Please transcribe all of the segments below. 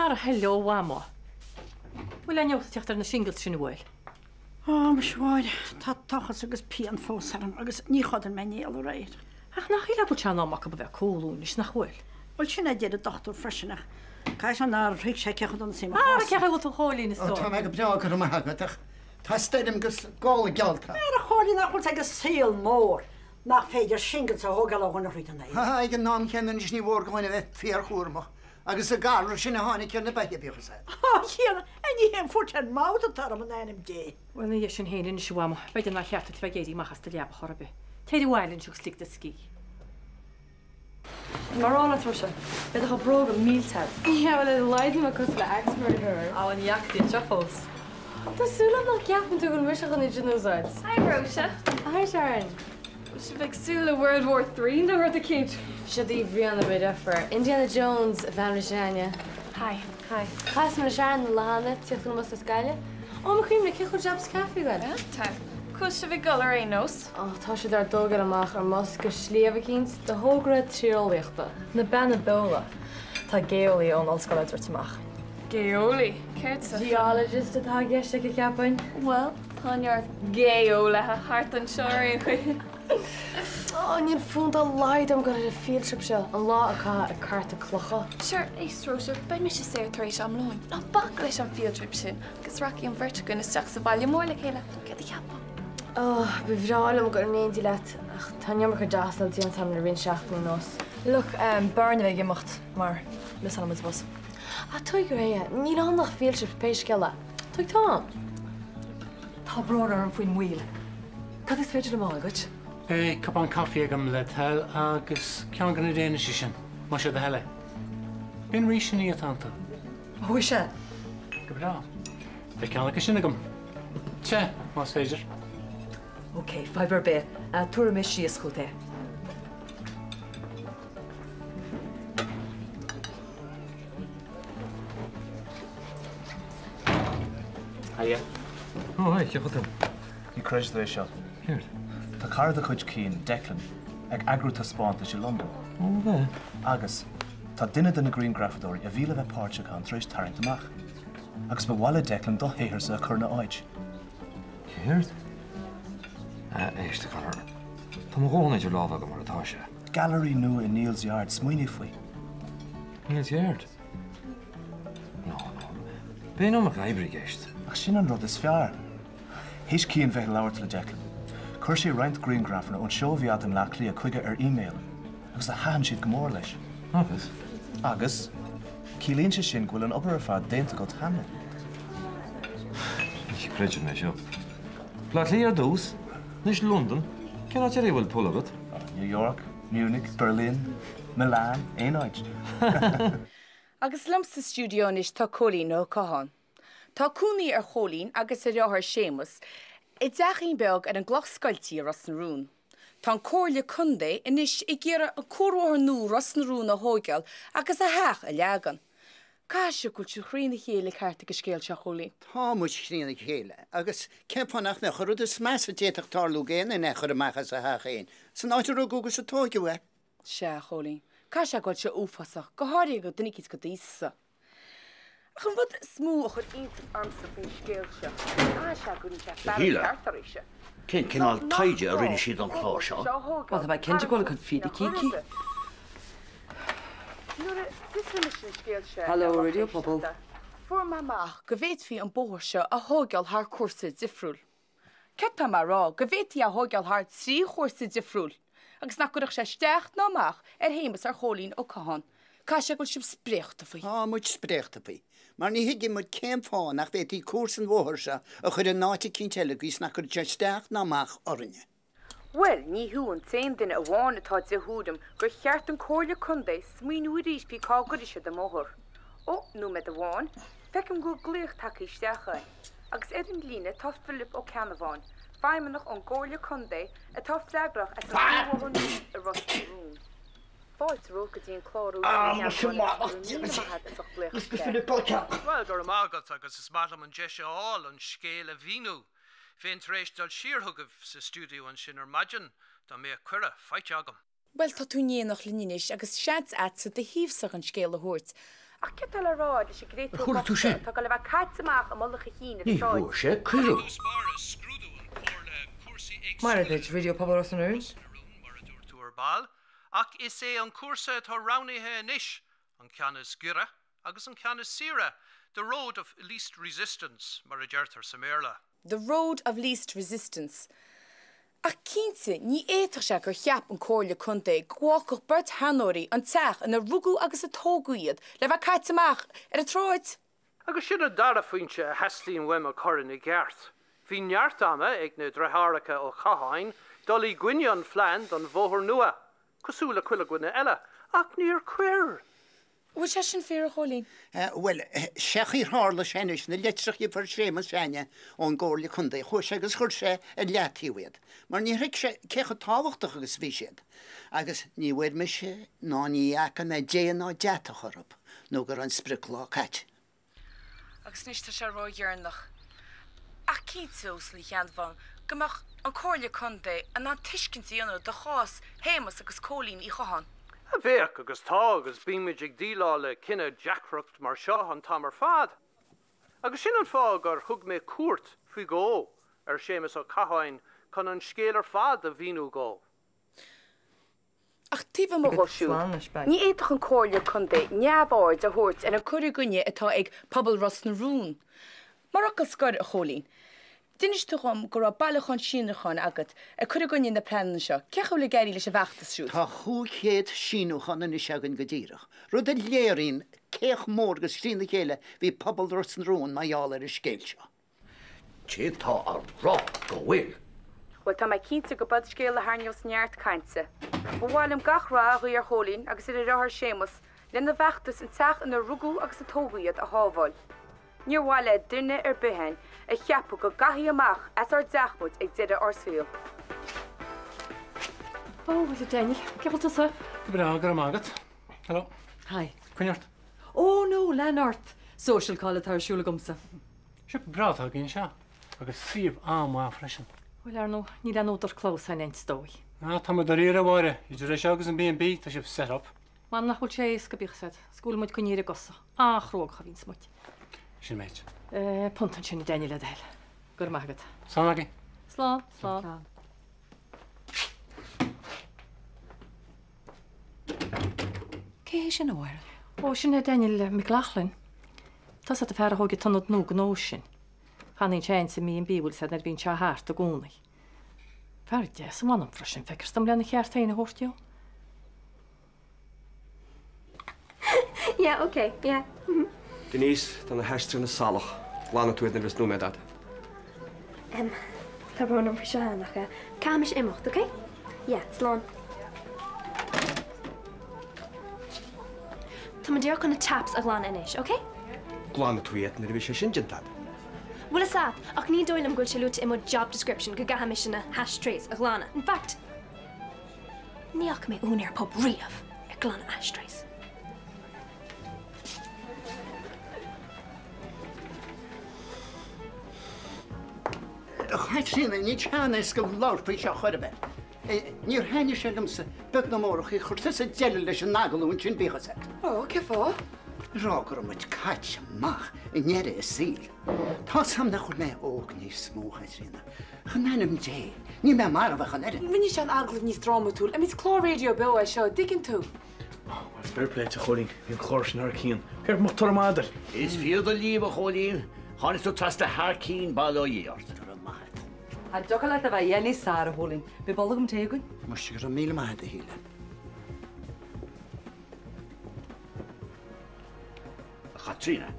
Ara hello a Mhamó. Bhfuil aon fheabhas ag teacht ar na shingles sin an bhfuil? Ó, muise a Mháire, tá tochas agus pian fós orm agus ní chodail mé néal aréir. Ach nach shílfeá go bhfuil sé in am acu a bheith ag cúlú anois, nach bhfuil? Bhuel, sin é a deir an dochtúir freisin ach caithfidh sé nár thuig sé cé chomh dona is a bhí mo Ara chás. cén chaoi a bhfuil tú a Chóilín, a Ó, tá stór? mé go breá, go raibh maith agat, ach tá stoirm agus gála geallta. Ara a Chóilín, nach bhfuil 's ag an saol mór nach féidir shingles a thógáil ó dhuine thríd an aer. Ag an am céanna anois ní mór do dhuine a bheith fíorchúramach agus an galra sin a tháinig ar na beithe, bíodh fhios agat. Á, a Thiarna, ní haon foot and mouth atá orm in ainm Dé. Bhuel, ina dhiaidh sin féin anois, a Mhamó, b'fhéidir nár cheart duit a bheith ag éirí amach as do leaba chor ar bith. Téir abhaile anois agus lig do scíth. Tá mé a rá leat, Róise, beidh do chuid bróga millte agat. Yeah, bhuel, ar a laghad níl mé cosúil le axe murderer. Á, ní fhaca tú iad seo fós. Tá súil agam nach gceapann tú go bhfuil mise chun iad sin a úsáid. Hi, Róise. Hi, Sharon. Bhfuil sibh ag súil le World War III nó rud eicínt? Seo daoibh Ríona, mo dheirfiúr. Indiana Jones, a bhean leis Áine. Hi. Hi. Chas mé le Sharon an lá cheana, tíocht an bus as Gaillimh. Ó, mo chuimhne, cén chaoi jab sa caife agaibh? Tá. Cá bhfuil sibh ag dul ar aon nós? Ó, tá siad ár dtógáil amach ar mbus go sliabh eicínt do thogra tíreolaíochta. Na Beanna Beola. Tá geolaí ón ollscoil á dtabhairt amach. Geolaí? Céard sa. Geologist atá i gceist aici, cheapfainn. Bhuel, tá neart geolaithe thart anseo ar aon chaoi. Ó, níl fonn dá laghad orm dul ar an field trip seo, an lá a chaitheamh ag cartadh clocha. Sure, éist Róise, beidh mise saor tar éis am lóin. Ná bac leis an field trip sin agus rachaidh an bheirt againn isteach sa bhaile mór le chéile. Céard a cheapfá? Ó, ba bhreá liom dul in éindí leat, ach tá an iomarca deastal déanta agam le roinnt seachtainí anuas. Look, b'fhearr linn a bheith ag imeacht mar mhiosálfaidh muid bus. Ah, tóig ar é. Níl ann ach field trip pé scéal é. Tóg t-am. Tá brón orm faoin moill. Cad is féidir liom a fháil duit? Beidh cupán caife agam le d'thoil agus ceann de na Danishes sin, más é do thoil é. B'in ríseanna atá iontu. Ó, is ea. Go breá. Beidh ceann acu sin agam. Te, más féidir. Ok, fadhb ar bith. Tabharfaidh mé síos chugat é. Hiya. Ó, hi, cén chaoi a bhfuil tú? Ní chreidfidh tú é seo. Céard? Tá cara de chuid Cian, Declan, ag eagrú taispeántais i Londain. Ó, ab ea? Agus tá duine de na grianghrafadóirí a bhí le bheith páirteach ann tar éis tarraingt amach. Agus ba mhaith le Declan do shaotharsa a chur ina áit. Céard? Éist, a Conor. Tá mo dhóthain idir lámha agam mar atá sé. Gailearaí nua i Neal's Yard, smaoinigh faoi. Neal's Yard? No, no. Beidh an iomarca oibre i gceist. Ach sin an rud is fearr. Théis Cian bheith ag labhairt le Declan, chuir sé roinnt grianghrafanna ón seó a bhí agat i mBleá Cliath chuige ar email agus do thaitin siad go mór leis. Agus? Agus? Ciallaíonn sé sin go bhfuil an obair ar fad déanta agat cheana. Ní chreidim é seo. Bleá Cliath ar dtús, anois Londain. Cén áit eile a bhfuil pull agat? New York, Munich, Berlin, Milan, aon áit. Agus liom sa stiúideo anois tá Cóilín Ó Catháin. Tá cónaí ar Chóilín agus a dheartháir Séamus i dteachín beag ar an gCloch Scoilte i Ros na Rún. Tá an Comhairle Contae anois ag iarraidh an cuarbhóthar nua Ros na Rún a thóigeáil agus a theach a leagan. Caithfidh sé go bhfuil sibh thrína chéile ceart ag an scéal seo, a Chóilín. Tá muid thrína chéile, agus cén fáth nach mbeadh? An rud is measa a d'fhéadfadh tarlú d'aon duine é a chur amach as a theach féin, san áit a rugadh agus a tóigeadh é. Sea, a Chóilín, caithfidh sé go bhfuil sé uafásach, go háirithe do dhuine eicínt de d'aois-sa. Ach an rud is mó a chuir iontas ormsa faoin scéal seo, caithfidh sé go rinne sé A fearg Shíle, ceart oraibhse. cén ná cineál nach taighde a gá rinne sí don an chlár bóthar seo? seo a thógáil Bhuel, tá mé cinnte thar go an bhfuil a cuid chuid fíricí ar chor ar aici. bith. Nuair a d'fhiosraigh mise an scéal seo le Hello, lucht Raidió Pobal. éisteachta, fuair mé amach go bhféadfaí an bóthar seo a thóigeáil thar cúrsa difriúil. Céard tá mé a rá, go bhféadfaí é a thóigeáil thar thrí chúrsa difriúil, agus nach gcuirfeadh sé isteach ná amach ar Shéamus ar Chóilín Ó Catháin. Caithfidh sé go bhfuil sibh spréachta faoi. Tá muid spréachta faoi, mar ní thuigeann muid cén fáth nach bhféadfaí cúrsa an bhóthair seo a chur in áit eicínt eile gíos nach gcuirfeadh sé isteach ná amach orainne. Bhuel, ní thú an t-aon duine amháin atá de thuairim gur cheart don Comhairle Contae smaoineamh arís faoi cá gcuirfidh siad an mbóthar. Ó, nóiméad amháin, feicim go bhfuil glaoch tagtha isteach againn. Agus ar an líne tá Philip Ó Ceannabháin, feidhmeannach ón gComhairle Contae atá freagrach as an gcuarbhóthar nua i Ros na Rún. Fáilte romhat go dtí an clár Ah, muise mallacht Dé agus go Philip Ó Ceannabháin. Bhuel, go raibh maith agat agus is maith liom an deis a fháil an scéal a mhíniú. Bheinn tar éis dul siar chugaibh sa stiúideo ansin ar maidin dá mbeadh cuireadh faighte agam. Bhuel, tá tú in éineacht linn anois agus seans a'dsa do thaobhsa den scéal a thabhairt. Ach céard tá le rá leis an Ar gcréatúr chuala tú bocht sin? atá ag dul a bheith caite amach i mullach a chinn ar an Ní tsráid? bhfuair sé cuireadh. Maire duit, Raidió Pobail Ros na Rún. Tú ar ball, ach is é an cúrsa atá roghnaithe anois an ceann is giorra agus an ceann is saoire, the road of least resistance, mar a deirtear sa mBéarla. The road of least resistance. Ach cinnte, ní fhéadfadh sé gur cheap an Comhairle Contae go bhfágfadh beirt sheanóirí an teach ina rugadh agus a tógadh iad le bheith caite amach ar an tsráid! Agus sin an dara phointe a theastaíonn uaim a chur ina gceart. Bhí neart ama ag na deartháireacha Ó Catháin dul i gcoinne an phlean don bhóthar nua, cosúil le chuile dhuine eile, ach níor chuir! Bhfuil sé sin fíor, a Chóilín? Bhuel, sé chaoi ar tharla sé anois, na litreacha a fuair Séamus s'againne ón gComhairle Contae, chuaigh sé agus chuir sé ar leataobh iad, mar níor thuig sé cé chomh tábhachtach agus a bhí siad. Agus ní bhfuair mise ná ní fhaca mé dé ná deatach orthu nó go raibh an sprioclá caite. Agus anois tá sé ródheireanach. Ach cinnte, a Uasail Uí Cheannabháin, go mbeadh an Comhairle Contae in ann tuiscint a dhéanamh do chás Shéamus agus Cóilín Uí Chatháin. Bheadh, agus tá, agus bímid ag déileáil le cinneadh deacracht mar seo an t-am ar fad. Agus sin an fáth gur thug mé cuairt, faoi dhó, ar Séamus Ó Catháin chun an scéal ar fad a mhíniú dhó. Ach taobh amuigh dhó siúd, ní fhéadfadh an Comhairle Contae neamhaird a thabhairt ar an cur i gcoinne atá ag pobal Ros na Rún. Mar fhocal scoir, a Chóilín, d'inis tú dhom go raibh bailiúchán síniúcháin agat ag cur i gcoinne na pleananna seo. Cén chaoi a bhfuil ag éirí leis an bhfeachtas siúd? Tá 500 síniúchán anois againn go díreach, rud a léiríonn cé chomh mór agus trína chéile a bhí pobal Ros na Rún mar gheall ar an scéal seo. Cé tá a rá go bhfuil? Bhuel, tá mé cinnte go bead scéal a tharraingeos neart cainte. Ba mhaith liom gach rath a ghuí ar Chóilín agus ar a dheartháir Séamus lena bhfeachtas an teach inar rugadh agus a tógadh iad a shábháil. Níor mhaith le duine ar bith againn a cheapadh go gcaithfí amach as ár dteach muid ag deireadh ár saoil. Ó, bhuel, a Daniel, cén chaoi a bhfuil tusa? Go breá, go raibh maith agat. Hello. Hi. Coinne ort. Ó, no, lean ort. Social call atá ar siúl agamsa. Siopa breá atá againn anseo, agus suíomh an-mhaith freisin. Bhuel, ar ndóigh, níl aon údar clamhsáin ann, is dóigh. Ah, tá mé dáiríre, a Mháire. Idir é seo agus an B&B, tá sibh set up. M'anam nach bhfuil sé éasca, bíodh a fhios agat, is go bhfuil muid coinnithe ar ár gcosa. An-chruógach a bhíonns muid. Sin méid. Eh, punt ansin, a Daniel, le do thoil. Go raibh maith agat. Slán agaibh. Slán, slán. Cé hé sin, a Mháire? Ó, sin é Daniel McLaughlin. Tá 's agat an fear a thóg an t-ionad nua gnó sin. Fanann sé ins an B&B bhfuil 's agat nuair a bhíonn sé thart i gcónaí. Fear deas a mh'anam freisin, feictear dom lena cheart féin a thabhairt dó. Yeah, ok, yeah. Denise, tá na hashtrayanna salach. Glanfaidh tú iad nuair a bheas nóiméad agat. Em, tá brón orm faoi seo, Anne, ach eh, caithfidh mise imeacht, ok? Yeah, slán. Tá mé díreach chun na taps a ghlanadh anois, ok? Glanfaidh tú iad nuair a bheidh sé sin déanta agat. Bhfuil fhios agat, ach ní dóigh liom go bhfuil sé luaite i mo job description go gcaithfidh mise na hashtrays a ghlanadh. In fact, Ní fhaca mé úinéir pub riamh ag glanadh ashtrays. A Chaitríona, níl sé an-éasca labhairt faoi seo chor ar bith. Níor thaitnigh sé liomsa beag ná mór an chaoi ar chuir tusa deireadh leis an agallamh ansin, bíodh fhios agat. Ó, cén fáth? Rá go raibh muid caite amach i ndeireadh an tsaoil. Tá's a'm nach bhfuil mé óg níos mó, a Chaitríona. In ainm Dé, níl mé marbh ach an oiread. Rinne sé an agallamh níos drámatúil. I mean, is clár raidió beo é seo, an dtuigeann tú. Bhuel, fair play duit, a Chóilín, bhí an clár sin thar cionn. Céard mo toradh maith air? Is fíor do Liam, a Chóilín. Tháinig tú trasna thar cionn, bail ó Dhia ort. Go raibh maith agat. An dtiocfadh leat a bheith a dhath níos fearr, a Chóilín? Beidh bolgam tae againn. Muise, go raibh míle maith agat, a Shíle. A Chaitríona,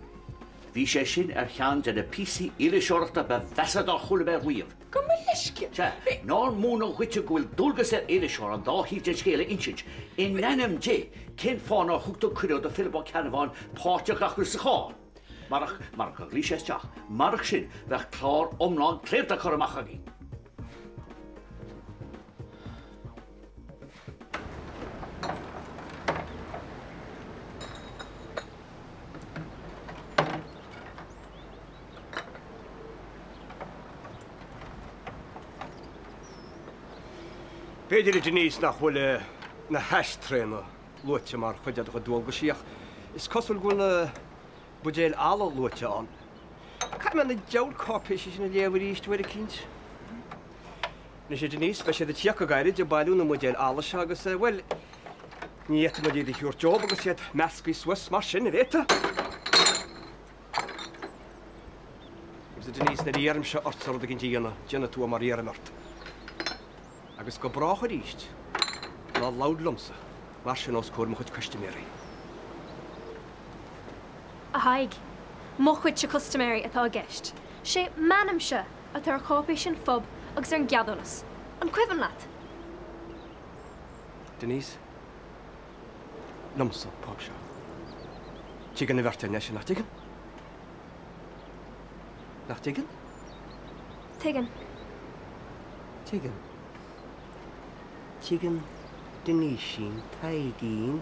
bhí sé sin ar cheann de na píosaí iriseoireachta ba mheasa dár chuala mé riamh. Gabh mo leithscéal. Sea, nár múineadh dhuitse go bhfuil dualgas ar iriseoir an dá thaobh den scéal a insint? In ainm Dé, cén fáth nár thug tú cuireadh do Philip Ó Ceannabháin páirt a ghlacadh sa chlár? Marach, marach gur ghlaoigh sé isteach, marach sin, bheadh clár iomlán claonta curtha amach againn. B'fhéidir, a Denise, nach bhfuil na hashtrayanna luaite mar chuid de do chuid dualgaisí ach Is cosúil go bhfuil na buidéil ola luaite ann. Caithfidh mé na diabhal cáipéisí sin a léamh arís uair eicínt. Anois, a Denise, beidh siad ag tíocht go gairid ag bailiú na mbuidéal ola seo agus, bhuel, ní fhéadfaidh muid iad a thabhairt dóibh agus iad meascaí suas mar sin, an bhféadfadh? Agus a Denise, nuair a iarraimse ortsa rud eicínt a dhéanamh, déanfaidh tú é mar a iarraim ort. Agus go brách arís, ná labhair liomsa mar sin os comhair mo chuid custaiméirí. A Thaidhg, mo chuidse custaiméirí atá i gceist. Sé m'ainmse atá ar cháipéis an phub agus ar an gceadúnas. An cuimhin leat? Denise, liomsa an pub seo. Tuigeann an bheirt againn é sin, nach dtuigeann? Nach dtuigeann? Tuigeann. Tuigeann. Tuigeann Denisín Tadhgín.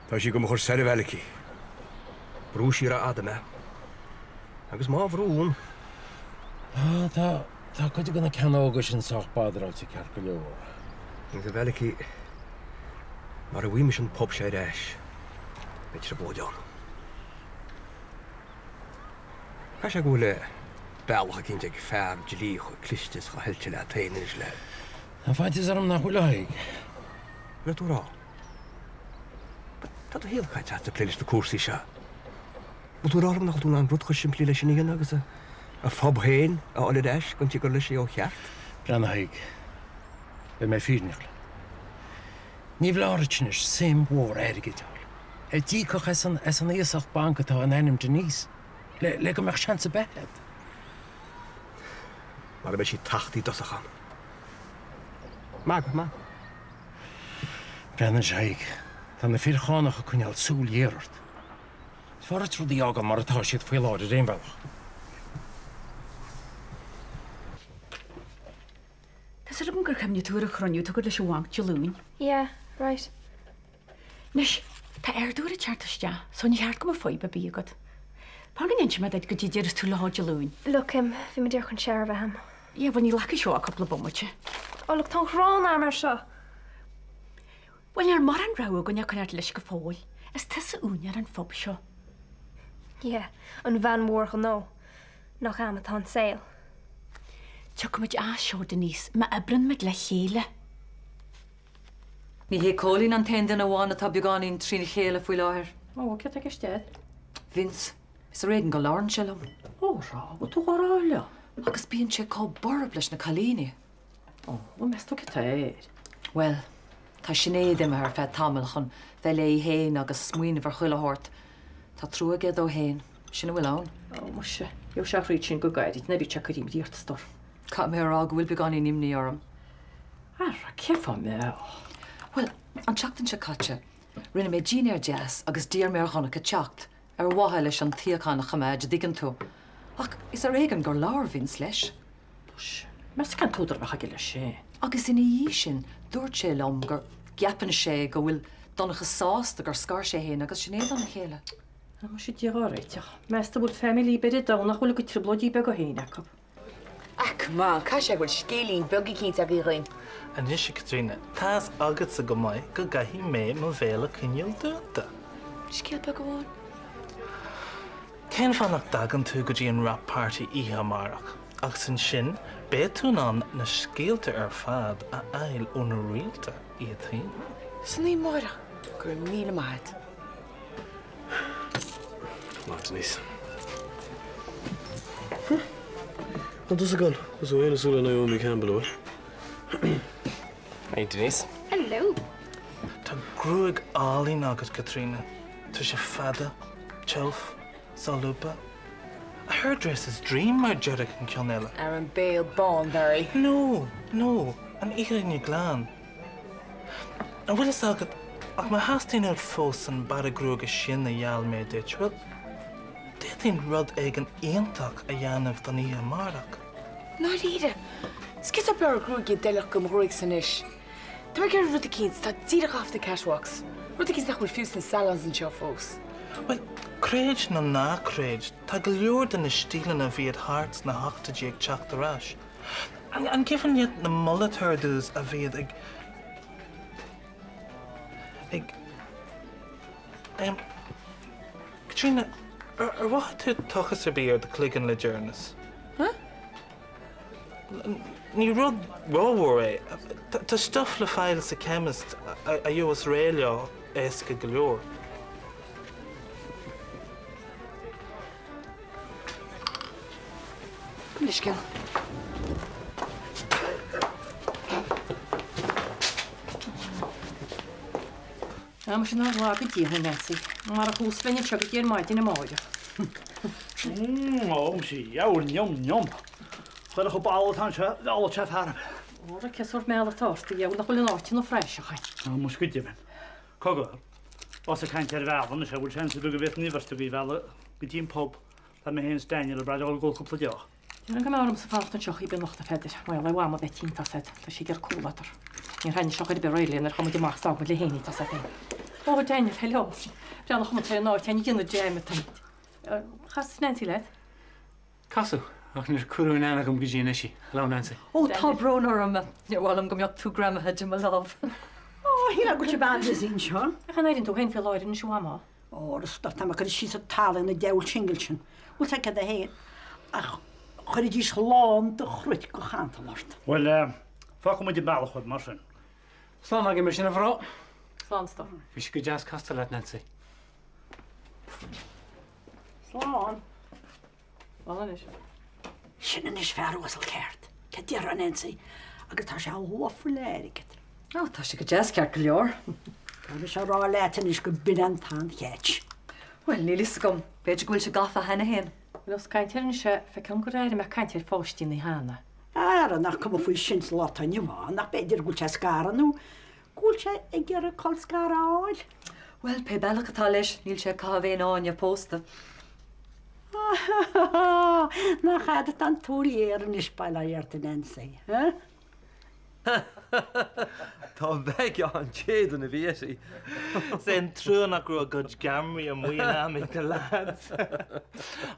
Tá sí do mo chur soir, a Mhalachy. Brú siar a fhada mé. Agus má bhrúnn. Á, tá, tá cuid de na cearnóga sin sách badráilte ceart go leor. Agus a Mhalachy, mara bhfaighidh mise an pub seo ar ais, beidh trioblóid ann. Caithfidh sé go bhfuil bealach eicínt ag fear dlí chomh cliste is chomh hoilte leat féin anois le. Tá faitíos orm nach bhfuil, a Thaidhg. Cad tá tú a rá? But tá do shaol caite agat ag plé leis na cúrsaí seo. Bhfuil tú a rá liom nach bhfuil tú in ann rud chomh simplí leis sin a dhéanamh agus a phub féin a fháil ar ais gan gur leis é ó cheart? Breathnaigh a Thaidhg, beidh mé fírinneach leat. Ní foláir duit anois suim mhór airgid a fháil. a d'íocfadh as an as an iasacht banc atá in ainm Denise, le le go mbeadh seans ar bith agat. Mara mbeidh sí tachta i dtosach ann. Magadh, magadh. Breathnaigh a Thaidhg, tá na fir chánach ag coinneáil súil ghéar ort. Is fearr duit rudaí a fhágáil mar atá siad faoi láthair ar aon bhealach. Tá súil agam gur chuimhnigh tú ar an chruinniú atá agat leis an bhanc Dé Luain. Yeah, right. Anois, tá ardú ag teacht isteach, so ní cheart go mbeadh fadhb ar bith agat. Fág go n-inseoidh mé duit goidé déarfas tú lá Dé Luain. Look, em, bhí mé díreach chun shower a bheith a'm. Yeah, bhuel ní ghlacfaidh seo ach cúpla bomaite. Oh look, tá an ghráin a'm air seo. Bhuel, níl mórán rogha againn ach coinneáil leis go fóill. Is tusa úinéir an phub seo. Yeah, an bhean mhór ghnó. Nach a'm atá an saol. Tiocfaimid as seo, Denise, má oibreann muid le chéile. Ní hé Cóilín an t-aon duine amháin atá beagáinín trína chéile faoi láthair. Ó, céard tá i gceist agat? Vince. Is ar éigean go labhrann sé liom. Ó, rá, bhfuil tú dhá rá liom? Agus bíonn sé chomh borb leis na cailíní. Ó, bhuel meas tú céard tá air? Bhuel, tá Sinéad imithe ar feadh tamaill chun bheith léi fhéin agus smaoineamh ar chuile shórt. Tá trua aige dó fhéin. Sin a bhfuil ann. Ó, muise, gheobhaidh sé thríd sin go gairid, nuair a bhí sé ag imní ort, a stór. Caithfidh mé a rá go bhfuil beagáinín imní orm. Ara, cén fáth a mbeadh? Bhuel, an tseachtain seo caite, rinne mé dinnéar deas agus d'iarr mé ar Dhonncha teacht, ar mhaithe leis an tsíocháin a choimeád, a dtuigeann tú. Ach is ar éigean gur labhair Vince leis. Muise, meas tú cén t-údar a bheadh aige leis sin? Agus ina dhiaidh sin, dúirt sé liom go gceapann sé go bhfuil Donncha sásta gur scar sé fhéin agus Sinéad óna chéile. Á, muise, Dia dhár réiteach. Meas tú an bhfuil family ar bith ar domhan nach bhfuil a gcuid trioblóidí beaga féin acu? Ah, come on, caithfidh sé go bhfuil scéilín beag eicínt agaibh dhuinn. Anois, a Chaitríona, tá's agatsa go maith go gcaithfidh mé mo bhéal a choinneáil dúnta. Scéal beag amháin. Cén fáth nach dtagann tú go dtí an wrap party oíche amárach, agus ansin beidh tú in ann na scéalta ar fad a fháil ó na réalta iad féin. San oíche amárach? Go raibh míle maith agat. Come on, Denise. An tusa ag gabháil? Tá tú féin ag súil le Naomi Campbell, an bhfuil? Hey, Denise. Hello. Tá gruaig álainn agat, Caitríona. Tá sé fada, tiubh, solúbtha. A hairdresser's dream, mar a déarfadh an ceann eile. Ar an béal bán, Barry. No, no, an fhírinne glan. An bhfuil fhios agat, ach má theastaíonn uait fós an bearradh gruaige sin a gheall mé duit, bhuel, d'fhéadfainn rud éigin iontach a dhéanamh don oíche amárach. Ndáiríre? Is cén sórt bearradh gruaige a d'fheilfeadh do mo ghruaigse anois? Tá mé ag iarraidh rud eicínt atá díreach off the catwalks, rud eicínt nach bhfuil fiú sna salons anseo fós. Bhuel, creid nó ná creid, tá go leor de na stíleanna a bhíodh thart sna hochtóidí ag teacht ar ais. An cuimhin leat na mullet hairdos a bhíodh ag, ag, em, Caitríona, ar, ar mhothaigh tú tochas ar bith ar do chloigeann le deireanas? Huh? Ní rud rómhór é. Tá stuif le fáil sa chemist a gheobhas réidh leo éasca go leor. Gabh mo leithscéal. Á, muise nár laga Dia thú, Nancy. Marach thusa bheinn anseo go dtí ar maidin amáireach. Ó, muise, dheabhail, niom, niom. Chuir a chomh balbh atá anseo, mheallfadh sé fear ar bith. Óra, cén sórt mealladh atá ort, a dheabhail, nach bhfuil an áit ina phraiseach é. Á, muise go deimhin. Cogar. Ós ag caint ar mhealladh anois, an bhfuil seans ar bith go bhféadfainn an bheirt agaibh a mhealladh go dtí an pub? Tá mé féin is Daniel ag brath ag ól cúpla deoch. Déarfainn go mb'fhearr dhomsa fanacht anseo choíche anocht, a Pheadair. Mar gheall ar Mham a bheith tinn, tá's a'd. Tá sí ag iarraidh comhluadar. Níor thaitnigh sé chor ar bith aréir léi nuair a chuaigh muid amach is d'fhág muid léi féin í, tá's a'd féin. Ó, Daniel, hello. Breathnaigh an chuma atá ar an áit, ag déanamh dearmad táimid. Chas Nancy leat? Casadh, ach níor cuireadh in aithne agam go dtí anois í. Hello, Nancy. Ó, tá brón orm. Níor mhaith liom go mbeadh tú greamaithe de mo lámh. Ó, shílfeá go bhfuil sibh an-busy anseo. Ach an airíonn tú féin faoi láthair anois, a Mhamá? Ó, a stór, tá mé ag cur síos an talamh na deabhal singil sin. Bhfuil sé céad a haon? Ach chuirfidís lán de chruit de chantal ort. Bhuel, fágfaidh muid an bealach uaibh mar sin. Slán agaibh mar sin, a mhná. Slán, a stór. Bhí sé go deas castáil leat, Nancy. Slán. Slán anois. Sin anois fear uasal ceart. Céard déarfá, Nancy? Agus tá sé lofa le airgead. Ó, tá sé go deas ceart go leor. Tá mise á rá leat anois go b'in an t-an-chatch. Bhuel, níl fhios agam. B'fhéidir go bhfuil sé gafa cheana féin. Bhuel, ós caint air anois é, feicim gur airigh mé caint ar pháistí cheana. Ara, nach cuma faoi sin sa lá atá inniu ann, nach b'fhéidir go bhfuil sé ag scaradh nó go bhfuil sé ag iarraidh col scaradh a fháil. Bhuel, pé bealach atá leis, níl sé ag caitheamh aon fháinne pósta. Nach a'd atá an tsúil ghéar anois, bail ó Dhia ort, a Nancy, huh? Tá beagán Dé do na Vietti. Is é an trua nach raibh a gcuid gceamaraí amuigh in am ag na lads.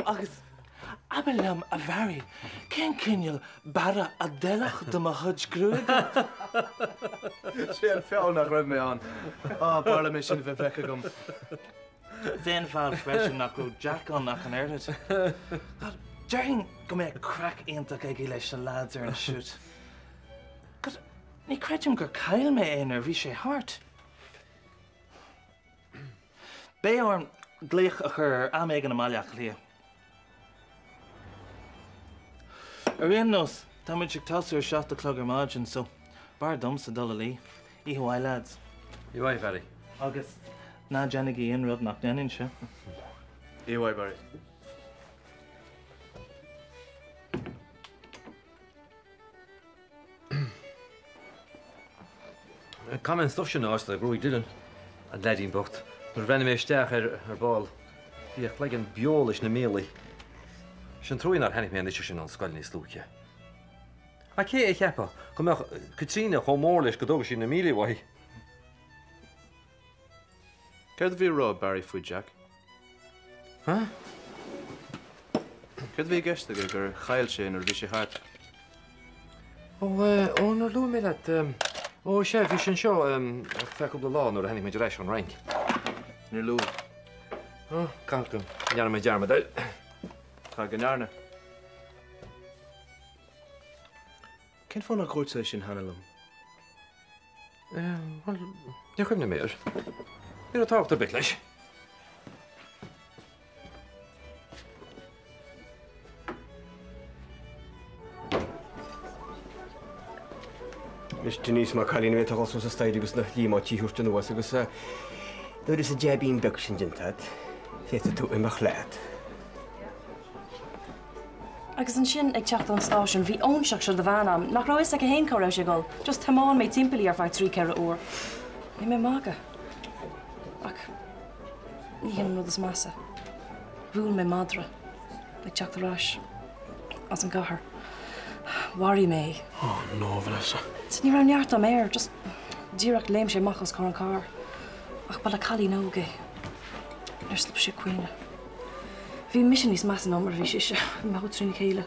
Agus abair liom, a Bharry, cén cineál bearradh a d'fheilfeadh do mo chuid gruaige? Sé an feall nach raibh mé ann. Á, b'fhearr liom é sin a bheith feicthe agam. Is é an feall freisin nach raibh Jack ann ach an oiread. God, déarfainn go mbeadh craic iontach aige leis na lads ar an shoot. God, ní creidim gur chaill mé é nuair a bhí sé thart. Beidh orm glaoch a chur air am éigin i mBaile Átha Cliath. Ar aon nós, tá muid ag tosú ar 7 a chlog ar maidin, so b'fhearr domsa dul a luí. Oíche mhaith, lads. Oíche mhaith, Barry. Agus ná déanaigí aon rud nach ndéanfainnse. Oíche mhaith, Barry. Chaith mé an stuif sin a fháil le gruaig Dylan, an leaidín bocht. Nuair a bhreathnaigh mé isteach air ar ball, bhí a chloigeann beo leis na míolfaí. Is an truaí nár cheannaigh mé an litir sin ón scoil níos luaithe. Ach cé a cheapfadh go mbeadh Caitríona chomh mór leis go dtógfadh sí na míolfaí uaithi? Céard a bhí a rá ag Barry faoi Jack? Huh? Céard a bhí i gceist aige gur chaill sé nuair a bhí sé thart? Ó, ó, nár luaigh mé leat, ó, sea, bhí sé anseo ar feadh cúpla lá nuair a tháinig muid ar ais ón Fhrainc. Níor luaigh. Ó, caithfidh go ndearna mé dearmad air. Caithfidh go ndearna. Cén fáth nár dhúirt tú é sin cheana liom? Bhuel, níor chuimhnigh mé air. Ní raibh tábhacht ar bith leis. Anois Denise mar cailín a bheidh ag dul suas an staighre agus na líomóidí a thabhairt anuas agus nuair is an jaibín beag sin déanta agat, féadfaidh tú imeacht leat. Agus ansin, ag teacht ón stáisiún, bhí óinseach seo de bhean a'm, nach raibh fhios aici fhéin cá raibh sé ag dul. Just thiomáin mé timpeall í ar feadh trí, ceithre uair. Bhí mé ag magadh. Ach ní hin an rud is measa. Bhuail mé madra ag teacht ar ais as an gcathair. Mharaigh mé é. Oh no, Vanessa. Ní raibh neart a'm air, just díreach léim sé amach os comhair an carr. Ach ba le cailín óg é. Níor stop sé ag caoineadh. Bhí mise níos measa ná mar a bhí sise. Bhí mé chomh trína chéile.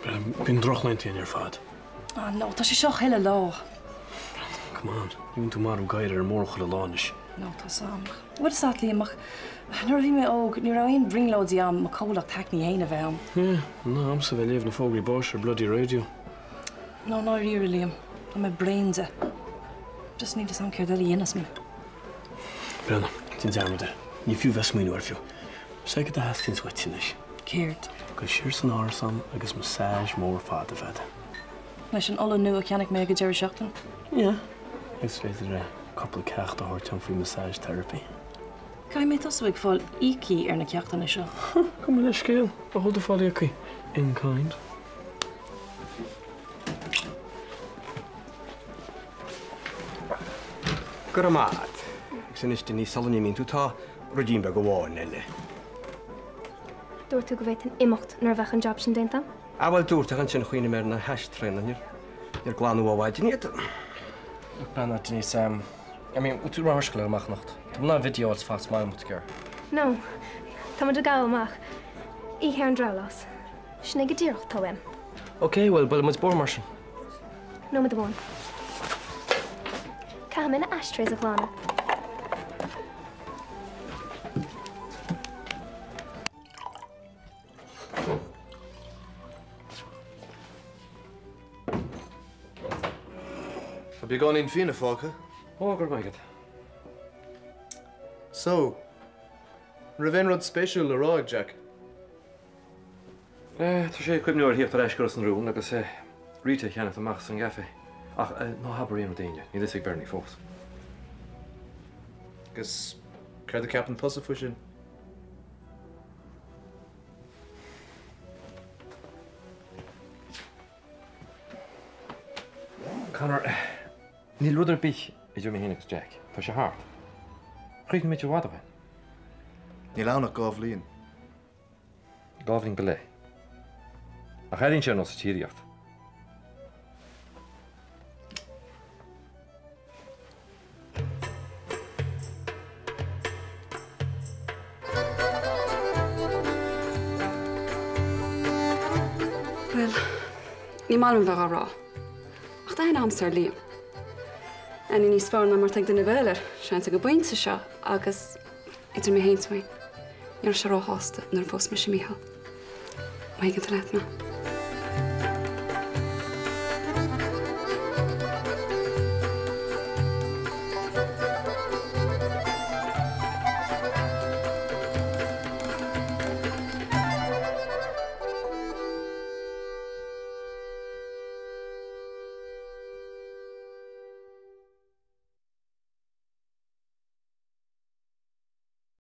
Bíonn drochlaethanta againn ar fad. Ah no, tá sé seo chuile lá. Come on, ní bhíonn tú ag marú gadhair ar an mbóthar chuile lá anois. No, tá 's a'm. Bhfuil 'fhios a'd Liam, ach nuair a bhí mé óg, ní raibh aon bhrionglóidí a'm mo comhlacht hackney fhéin a bheith a'm. Yeah, ná a'msa bheith ag léamh na fógraí báis ar bloody radio. No, ndáiríre, Liam, tá mé bréan de. Just níl 'fhios a'm céard eile a dhéanfas mé. Breathnaigh, déan dearmad air. Ní fiú bheith ag smaoineamh air fiú. Sé cad a theastaíonns uait anois. Céard? Gabh siar san árasán agus massage mór fada a bheith agat. Leis an ola nua a cheannaigh mé ag an deireadh seachtaine? Yeah. Agus b'fhéidir cúpla ceacht a thabhairt dom faoi massage therapy. Caithfidh mé tosú ag fáil íocaí ar na ceachtanna seo. Gabh mo leithscéal, ba chóir do fáil íocaí in kind. Go raibh maith agat. Agus anois, Denise, sula n-imíonn tú, tá ruidín beag amháin eile. Dúirt tú go bhféadfainn imeacht nuair a bheadh an jab sin déanta. Ah bhuel, dúirt, ach ansin chuimhnigh mé ar na hashtrayanna. Níor, níor glanadh ó mhaidin iad. Look, bean, Denise, um, I mean, bhfuil tú ró-thuirseach le amach anocht? Tá mé in ann video a fháil fad is maith agat. No, tá muid ag gabháil amach. Oíche ar an drabhlás. Sin é go díreach atá uaim. Ok, bhuel, buailfidh muid bóthar mar sin. Nóiméad amháin. Caithfidh mé na ashtrays a ghlanadh. Tá beagáinín fíona fágtha. Ó, go raibh maith agat. So, an raibh aon rud spéisiúil le rá ag Jack? Tá sé ag cuimhniú ar thíocht ar ais go Ros na Rún agus Rita a cheannacht amach as an gcaife. Ach ná habair aon rud d'éinne, níl fhios ag Bernie fós. Agus céard a ceapann tusa faoi sin? Conor, níl rud ar bith idir mé féin agus Jack. Tá sé thart. Chríochnaigh muid i bhfad ó shin. Níl ann ach 2 bhliain. 2 bhliain go leith. Ach airíonn sé ar nós an tsíoraíocht. Ní maith liom a bheith á rá. Ach tá aithne agamsa ar Liam. Aithne níos fearr ná mar atá ag duine ar bith eile air, seans ag an bpointe seo, agus idir mé féin is tú féin, ní raibh sé róshásta nuair a phós mise Mícheál. Má thuigeann tú leat mé.